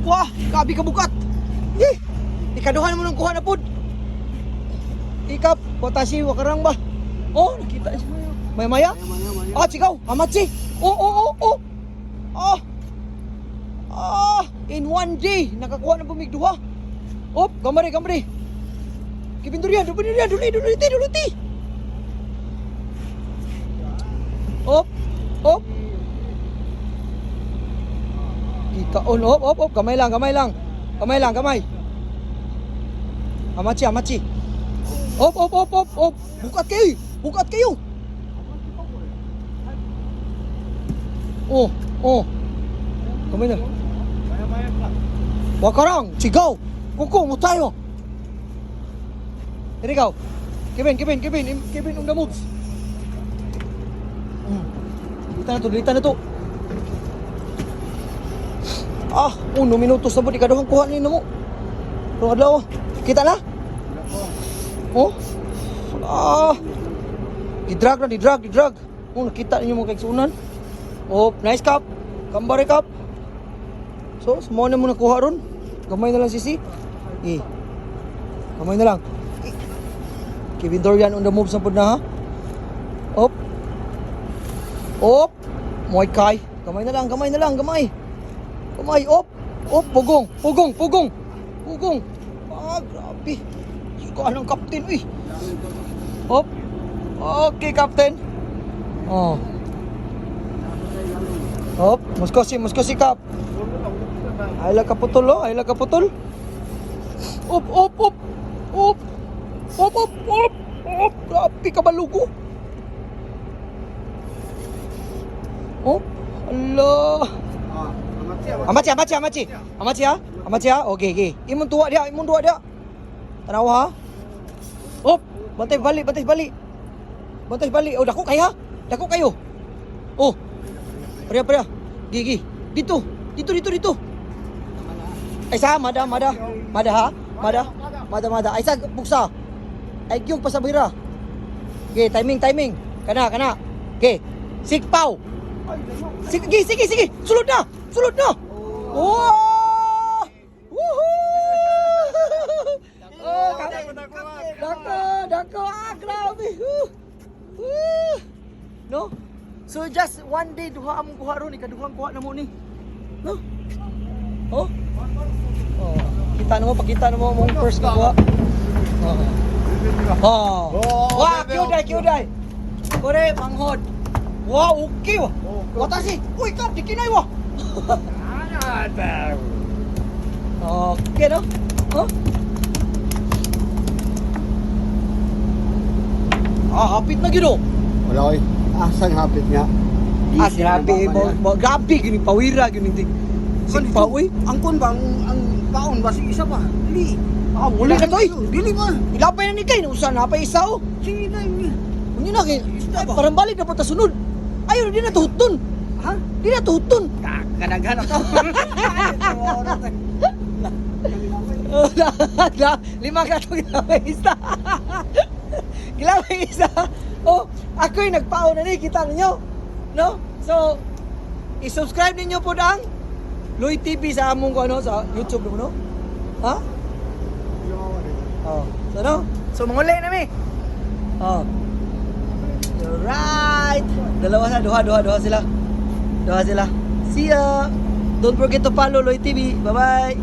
Wah, grabe ka bukat. Eh, ikaduhan mo ng kuha na pud. Ikap, watashi wakarang ba? Oh, nakita siya. Maya maya? Ah, sigaw, hamachi. Oh. Ah. Ah, in one day nakakuha ng bumig duha. Op, gamare, gamare. Kevin Durian, Durian, Durian, duli, duli, duli, duli. Op, op. Gikaon, op, op, op. Kamay lang, kamay lang. Kamay lang, kamay. Hamachi, hamachi. Op, op, op, op, op. Bukat kayo, eh. Bukat kayo. Oh. Kamay na. Wakarang, sigaw. Kuko, mo tayo. Here ikaw. Kevin, Kevin, Kevin, Kevin on the moves. Dito na to, dito na to. Ah, uno minutos na po, di ka duhang kuha ni mo. Rong adlaw. Kita na? Oh? Ah. Gidrag na, gidrag, gidrag. Oh, nakita ninyo mga kaigsunan. Oh, nice cup. Kambare cup. So, sumuha na mo nakuha ron. Gamay na lang sisi. Eh. Gamay na lang. Eh. Kevin Dorian on the move sa pud na ha. Op. Op. Muay kai. Gamay na lang, gamay na lang, gamay. Gamay, op. Op, pugong, pugong, pugong. Pugong. Ah, grabe. Sukaan ng captain, uy. Op. Okay, captain. Oh. Op, muskosi, muskosi kap. Ay lang kaputol, oh. Ay lang kaputol. Op, op, op. Op. Op, op, op. Op. Grabe ka balugo. Op. Allah. Amachi, amachi, amachi. Amachi ha? Amachi ha? Okay, okay. Imong tuwa dia, imong tuwa dia. Tanaw ha? Op, bantay balik, bantay balik. Bantay balik. Oh, dako kayo ha? Dako kayo. Oh. Pareha, pareha. Gigi. Dito. Dito, dito, dito. Ay sa, mada, mada. Mada ha? Mada. Mada, mada. Ay sa, buksa. Ay yung pasabira. Okay, timing, timing. Kana, kana. Okay. Sikpaw. Sige, sige, sige. Sulod na. Sulod na. Oh! Woohoo! Oh, dako, dako. Ah, grabe. Woo! Woo! No? So just one day duha among kuha ron, ikaduhang kuha na mo ni. No? Oh? Oh, kita na mo, pakita na mo mong first nga kuha. Oh. Oh. Wah, kyudai, kyudai. Kore, manghod. Wah, okay wah. Watashi. Uy, kap, dikinay wah. Okay, no? Oh? Ah, hapit na gyud oh. Wala koy. Asan hapit nga? Ah, grabe mo, mo grabe gyud ni pawira gyud ni Sigpa uy. Ang kun ba ang paon ba si isa pa? Dili. Ah, muli na to eh. Dili ba? Ilapay na ni kay usa na pa isa oh. Sige na. Unya na kay Isda ba? parang balik na po ta sunod. Ayo di na tuhton. Ha? Di na tuhton. Kadaghan ako. Lima ka to gilabay isa. Gilabay isa. Oh, ako'y nagpaon na ni kita ninyo. No? So, i-subscribe ninyo po ang Luy TV sa among ko ano sa YouTube mo no? Ha? Oh. So no? So manguli na mi. Oh. Alright. Dalawa sa duha duha duha sila. Duha sila. See ya. Don't forget to follow Loy TV. Bye-bye.